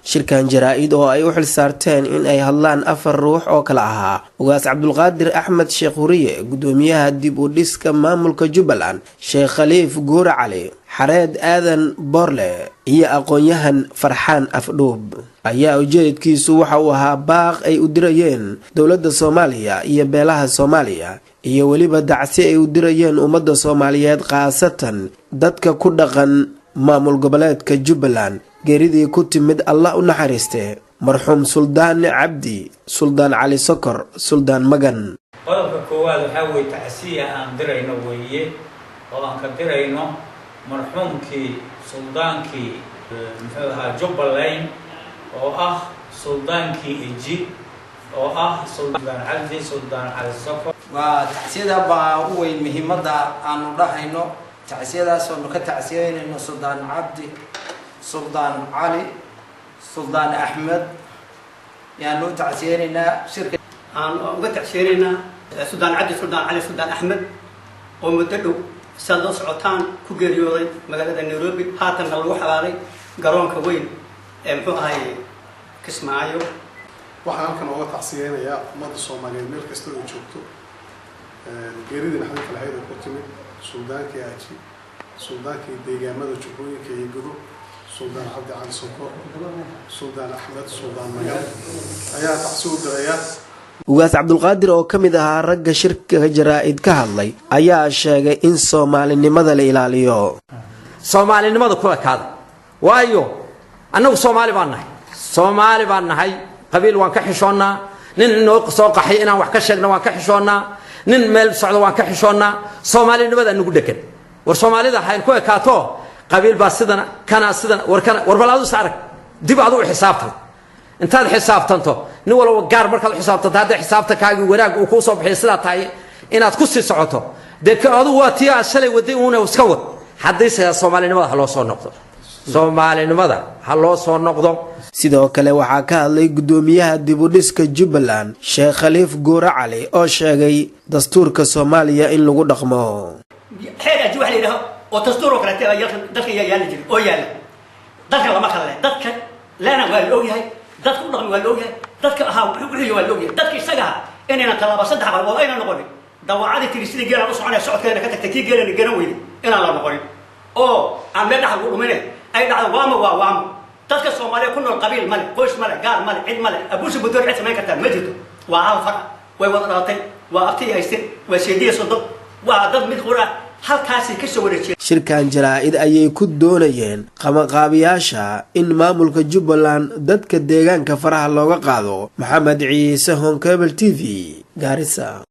Shirkan jaraa-id oo ay u xil saarteen in ay hadlaan afar ruux oo kale ahaa Ugaas Cabdulqaadir Axmed Sheekh Huriye, gudoomiyaha dib u dhiska maamulka Jubbaland, Sheekh Khaliif Guure Cali Xareed Aadan Boorle iyo aqoon-yahan Farxaan Afdhuub, ayaa ujeedkiisu waxa uu ahaa baaq ay u dirayeen dowladda Soomaaliya iyo beelaha Soomaaliya, iyo weliba dacsi ay u dirayeen ummadda Soomaaliyeed, khaasatan dadka ku dhaqan maamul goboleedka Jubbaland, geeridii ku timid Allah u naxariiste marxuum Suldaan Cabdi Suldaan Cali Sokor, Suldaan Magan. Qodobka koowaad waxaa weye tacsiya aan dirayno weeye oo aan ka dirayno marxuumkii suldaankii, muxuu ahaa, Jubbaland, oo ah suldaankii Eji, oo ah Suldaan Cabdi Suldaan Cali Sokor. Waa tacsiyada baa u weyn muhiimadda aanu dhahayno, tacsiyadaas oonu ka tacsiyeynayno Suldaan Cabdi Suldaan Cali Suldaan Axmed yaanu u tacsiyeynaynaa shirka. Aan uga tacsiyeynaynaa Suldaan Cabdi Suldaan Cali Suldaan Axmed oo muddo dhow siaad la socotaan ku geeriyooday magaalada Nairobi, haatanna lagu xabaalay garoonka weyn ee, muxuu ahay, Kismaayo. Waxaan halkan ooga tacsiyeynayaa ummadda Soomaaliyeed meel kasta oo joogto geeridii naxdinta lahayd oo ku timid suldaankii Aji, suldaankii deegaamada Jubbooyinka iyo Godo, Suldaan Cabdi Cali Sokor, Suldaan Axmed Suldaan Magan ayaa tacsi u dirayaa. Ugaas Cabdulqaadir oo ka mid ahaa ragga shirka jaraa-id ka hadlay ayaa sheegay in soomaalinimada la ilaaliyo. Soomaalinimada ku ekaada, waayo annagu Soomaali baan nahay, Soomaali baan nahay. Qabiil waan ka xishoonnaa. Nin inoo soo qaxay inaan wax ka sheegno waan ka xishoonnaa. Nin meel socdo waan ka xishoonnaa. Soomaalinimada nagu dhegan. War Soomaalida hayn ku ekaato. Qabiil baa sidana kanaa sidana. War kana, war bal adu is arag, dib adu u xisaabtan. Intaad xisaabtanto, nin walba gaar markaad u xisaabtanto, hadda xisaabtankaagii wanaag uu kuu soo bixiyo sidaa tahay inaad ku sii socoto, dee adugu waa tii aad shalay waday uuna iska wad. Haddayse soomaalinimada ha loo soo noqdo, soomaalinimada ha loo soo noqdo. Sidoo kale waxaa ka hadlay guddoomiyaha dib u dhiska Jubbaland, Sheekh Khaliif Guure Cali, oo sheegay dastuurka Soomaaliya in lagu dhaqmo. Xeer Aji waxa la yidhaho oo dastuur oo kaleete dalka yaa yaali jiray oo yaalla. Dalka lama kala leh. Dadka leena waa la ogyahay, dadka u dhaqmi waa la ogyahay, dadka ahaa wuxuu waa la ogyahay. Dadka isaga ahaa inaynan tallaabo saddex bal oo ayna noqonin dawacadii tiri sidii geelaan u soconaya, socodkeena ka tagtay, kii geelana garan weyday, inaan la noqonin oo aan meel dhaxal u dhumine ay dhacdo. Waamo waa waamo. Dadka Soomaaliya ku nool qabiil male, qoys male, gaar male, cid male, abuusa budoor cid samayn kartaa ma jirto. Waa hal far, way wada dhalatay, waa abti haysteen, waa seediya sodon, waa dad mid qura, halkaasay ka soo wareejiyeen. Shirkan jaraa-id ayay ku doonayeen qabanqaabiyaasha in maamulka Jubbaland dadka deegaanka faraha looga qaado. Maxamed Ciise, Horn Cable TV, Gaarisa.